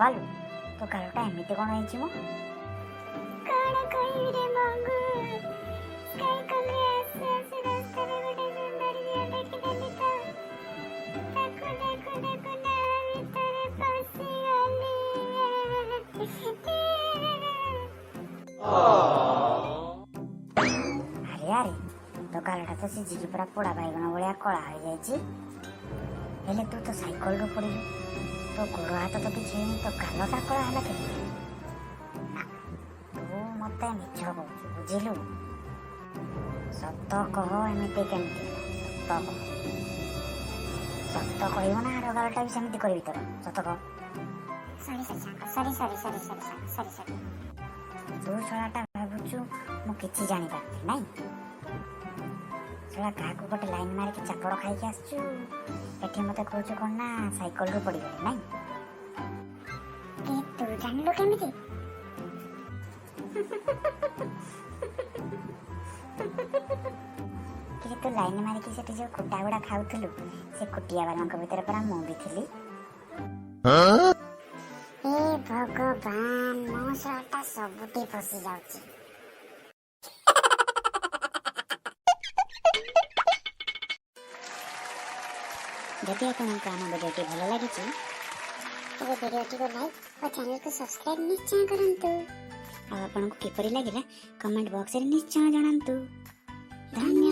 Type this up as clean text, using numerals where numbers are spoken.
ବୋପାଲୁ, ତୋ ଗାଲଟା ଏମିତି କ'ଣ ହେଇଛି ମ? କଣ କହିବି ରେ ମଙ୍ଗୁ, ସାଇକେଲରେ ଆସୁ ଆସୁ ରାସ୍ତାରେ ଗୋଟେ ସୁନ୍ଦର ଝିଅ ଦେଖିଦେଲି ତ, ତାକୁ ଦେଖୁ ଦେଖୁ ନାଳ ଭିତରେ ପଶିଗଲି। ଆରେ ଆରେ, ତୋ ଗାଲଟା ତ ସିଝିକି ପୁରା ପୋଡ଼ା ବାଇଗଣ ଭଳିଆ କଳା ହେଇଯାଇଛି। ହେଲେ ତୁ ତ ସାଇକେଲରୁ ପଡ଼ିଲୁ, ତୋ ଗୋଡ଼ ହାତ ତ କିଛି ହେଇନି, ତୋ ଗାଲଟା କଳା ହେଲା କେମିତି? ନା, ତୁ ମତେ ମିଛ କହୁଛୁ, ବୁଝିଲୁ? ସତ କହ, ଏମିତି କେମିତି ହେଲା? ସତ କହ। ସତ କହିବ ନା ଆର ଗାଲଟା ବି ସେମିତି କରିବି ତୋର? ସତ କହ। ସରି ସରି ସାଙ୍ଗ, ସରି ସରି ସରି ସରି ସାଙ୍ଗ, ସରି ସରି। ତୁ ଶଳାଟା ଭାବୁଛୁ ମୁଁ କିଛି ଜାଣିପାରୁନି, ନାଇଁ? ଶଳା, କାହାକୁ ଗୋଟେ ଲାଇନ୍ ମାରିକି ଚାପଡ଼ ଖାଇକି ଆସିଛୁ, ଏଠି ମତେ କହୁଛୁ କ'ଣ ନା ସାଇକେଲରୁ ପଡ଼ିଗଲି, ନାଇଁ? ଏ, ତୁ ଜାଣିଲୁ କେମିତି? କି ତୁ ଲାଇନ୍ ମାରିକି ସେଠି ଯୋଉ କୁଟା ଗୁଡ଼ା ଖାଉଥିଲୁ, ସେ କୁଟିଆ ବାଲାଙ୍କ ଭିତରେ ପରା ମୁଁ ବି ଥିଲି। ଏ ଭଗବାନ, ମୋ ଶଳାଟା ସବୁଠି ଫସି ଯାଉଛି। ଯଦି ଆପଣଙ୍କୁ ଆମ ଭିଡ଼ିଓଟି ଭଲ ଲାଗିଛି, ତେବେ ଭିଡ଼ିଓଟିକୁ ଲାଇକ୍ ଓ ଚ୍ୟାନେଲକୁ ସବସ୍କ୍ରାଇବ୍ ନିଶ୍ଚୟ କରନ୍ତୁ। ଆଉ ଆପଣଙ୍କୁ କିପରି ଲାଗିଲା, କମେଣ୍ଟ ବକ୍ସରେ ନିଶ୍ଚୟ ଜଣାନ୍ତୁ। ଧନ୍ୟବାଦ।